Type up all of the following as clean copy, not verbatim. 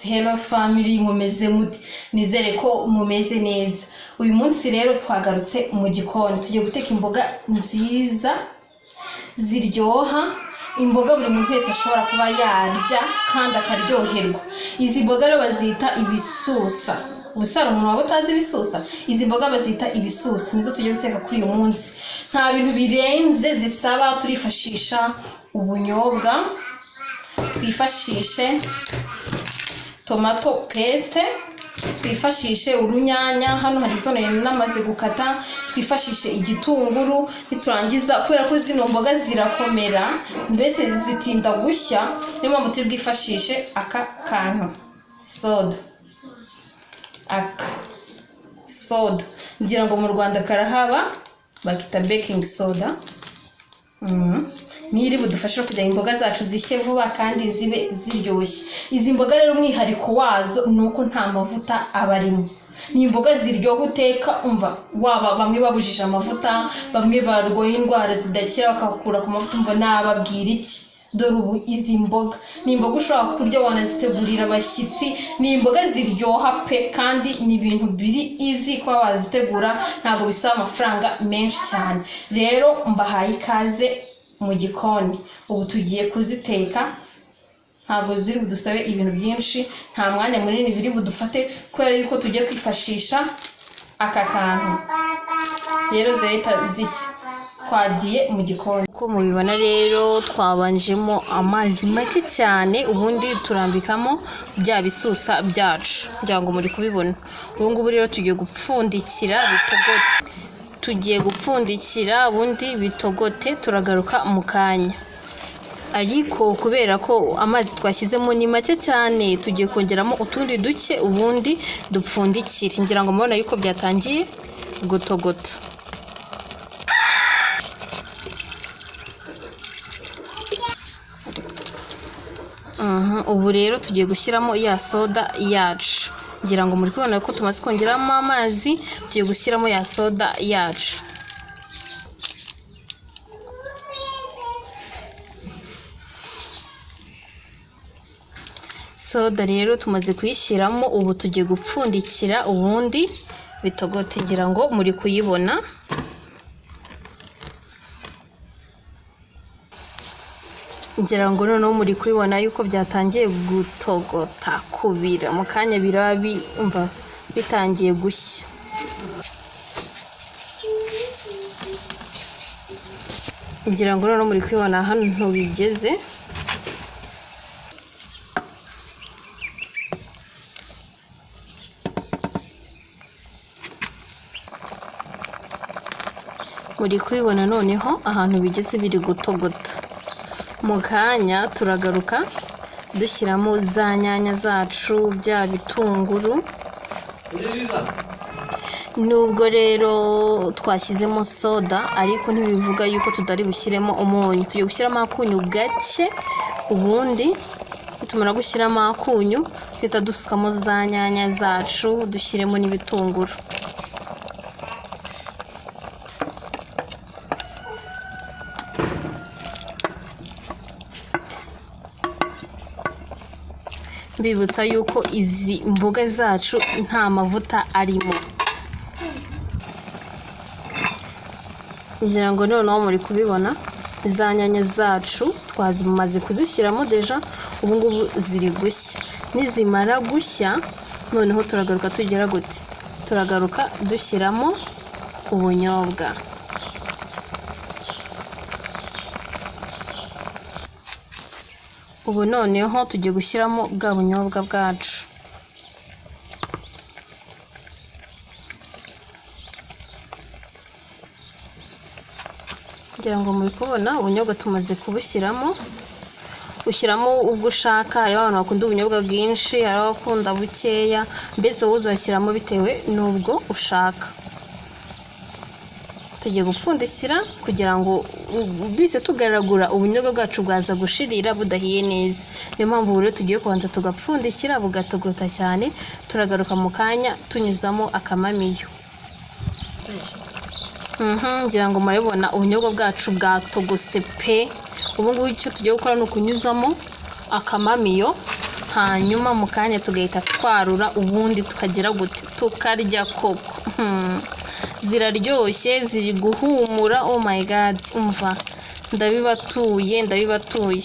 Hello family, mumeze mute? Nizere ko mumeze neza. Uyu munsi rero twagarutse mu gikoni, tugiye guteka imboga nziza ziryoha, imboga buri muntu wese ashobora kuba yarya kandi akaryoherwa. Izi mboga rero bazita ibisusa. Ubusa hari umuntu waba utazi ibisusa? Izi mboga bazita ibisusa, nizo tugiye guteka kuri uyu munsi. Nta bintu birenze zisaba, turifashisha ubunyobwa, twifashishe tomato paste, twifashishe urunyanya, hano hari izo nari namaze gukata, twifashishe igitunguru. Niturangiza, kubera ko zino mboga zirakomera, mbese zitinda gushya, niyo mpamvu turi bwifashishe aka kantu soda. Aka soda ngira ngo mu Rwanda karahaba, bakita baking soda. Niyo iri budufashe kugira ngo imboga zacu zishye vuba kandi zibe ziryoshye. Izi mboga rero umwihariko wazo ni uko nta mavuta aba arimo. Ni imboga ziryoha uteka, umva, waba bamwe babujije amavuta, bamwe barwaye indwara zidakira bakakura ku mavuta, umva nababwira iki? Dore ubu izi mboga ni imboga ushobora kurya, wanazitegurira abashyitsi. Ni imboga ziryoha pe, kandi ni ibintu biri easy kuba wazitegura, ntabwo bisaba amafaranga menshi cyane. Rero mbahaye ikaze mu gikoni. Ubu tugiye kuziteka, ntabwo ziri budusabe ibintu byinshi, nta mwanya munini biri budufate, kubera yuko tugiye kwifashisha aka kantu. Rero zirahita zishya. Twagiye mu gikoni. Uko mubibona rero, twabanjemo amazi make cyane, ubundi turambikamo bya bisusa byacu, kugira ngo muri kubibona. Ubu ngubu rero tugiye gupfundikira bitogote, tugiye gupfundikira ubundi bitogote, turagaruka mu kanya. Ariko kubera ko amazi twashyizemo ni make cyane, tugiye kongeramo utundi duke, ubundi dupfundikire. Ngira ngo mubona yuko byatangiye gutogota. Ubu rero tugiye gushyiramo ya soda yacu. Ngira ngo muri kubona ko tumaze kongeramo amazi, tugiye gushyiramo ya soda yacu. Soda rero tumaze kuyishyiramo, ubu tugiye gupfundikira ubundi bitogote. Ngira ngo muri kuyibona. Ngira ngo noneho muri kubibona yuko byatangiye gutogota, kubira. Mu kanya biraba bimva bitangiye gushya. Ngira ngo noneho muri kubibona hano bigeze. Muri kubibona noneho ahantu bigeze, biri gutogota. Mu kanya turagaruka dushyiramo za nyanya zacu, bya bitunguru. Nubwo rero twashyizemo soda, ariko ntibivuga yuko tutari bushyiremo umunyu. Tugiye gushyiramo akunyu gake, ubundi nitumara gushyiramo akunyu duhita dusukamo za nyanya zacu, dushyiremo n'ibitunguru. Mbibutsa yuko izi mboga zacu nta mavuta arimo. Ngira ngo noneho muri kubibona, za nyanya zacu twazimaze kuzishyiramo déjà, ubu ngubu ziri gushya. Nizimara gushya noneho turagaruka tugira gute? Turagaruka dushyiramo ubunyobwa. Ubu noneho tugiye gushyiramo bwa bunyobwa bwacu. Ngira ngo muri kubona ubunyobwa tumaze kubushyiramo. Ushyiramo ubwo ushaka. Hariho abantu bakunda ubunyobwa bwinshi, hariho abakunda bukeya, mbese wowe uzashyiramo bitewe n'ubwo ushaka. Tugiye gupfundikira kugira ngo bise tugaragura ubunyobwa bwacu bwaza gushirira budahiye neza. Niyo mpamvu ubu rero tugiye kubanza tugapfundikira bugatogota cyane. Turagaruka mu kanya tunyuzamo akamamiyo. Ngira ngo murabibona ubunyobwa bwacu bwatogose pe. Ubu ngubu icyo tugiye gukora ni ukunyuzamo akamamiyo. Hanyuma mu kanya tugahita twarura, ubundi tukagira gute? Tukarya koko. Ziraryoshye, ziri guhumura. Oh my God, umva, ndabibatuye, ndabibatuye.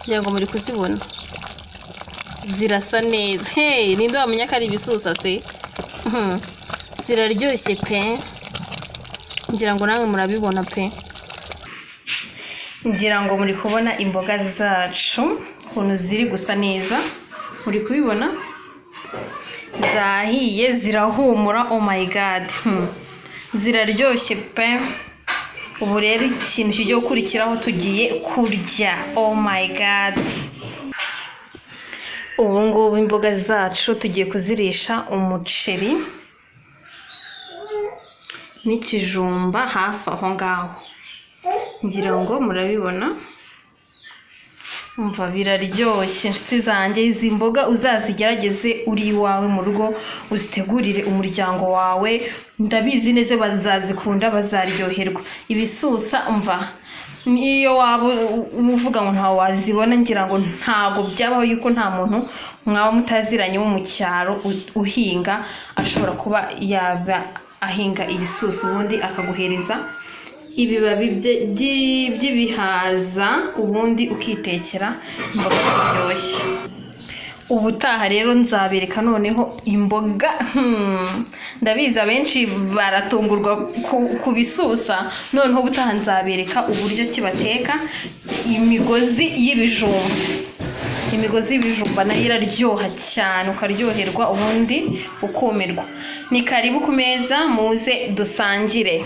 Ngira ngo muri kuzibona, zirasa neza. Hey, ninde wamenya ko ari ibisusa se? Ziraryoshye pe, ngira ngo namwe murabibona pe. Ngira ngo muri kubona imboga zacu ukuntu ziri gusa neza. Muri kubibona, zahiye, zirahumura. Oh my God. Ziraryoshye pe. Ubu rero ikintu kigiye gukurikiraho, tugiye kurya. Oh my God. Ubu ngubu imboga zacu tugiye kuzirisha umuceri n'ikijumba hafi aho ngaho. Ngira ngo murabibona. Umva, biraryoshye, inshuti zanjye. Izi mboga uzazigerageze uri iwawe mu rugo, uzitegurire umuryango wawe. Ndabizi neza bazazikunda, bazaryoherwa. Ibisusa, umva, niyo waba uvuga ngo ntawe wazibona, ngira ngo ntabwo byabaho yuko nta muntu mwaba mutaziranye wo mu cyaro uhinga ashobora kuba yaba ahinga ibisusa, ubundi akaguhereza ibibabi by'ibihaza, ubundi ukitekera imboga ziryoshye. Ubutaha rero nzabereka noneho imboga. Ndabizi abenshi baratungurwa ku bisusa. Noneho ubutaha nzabereka uburyo ki bateka imigozi y'ibijumba. Imigozi y'ibijumba nayo iraryoha cyane, ukaryoherwa ubundi ukumirwa. Ni karibu ku meza, muze dusangire.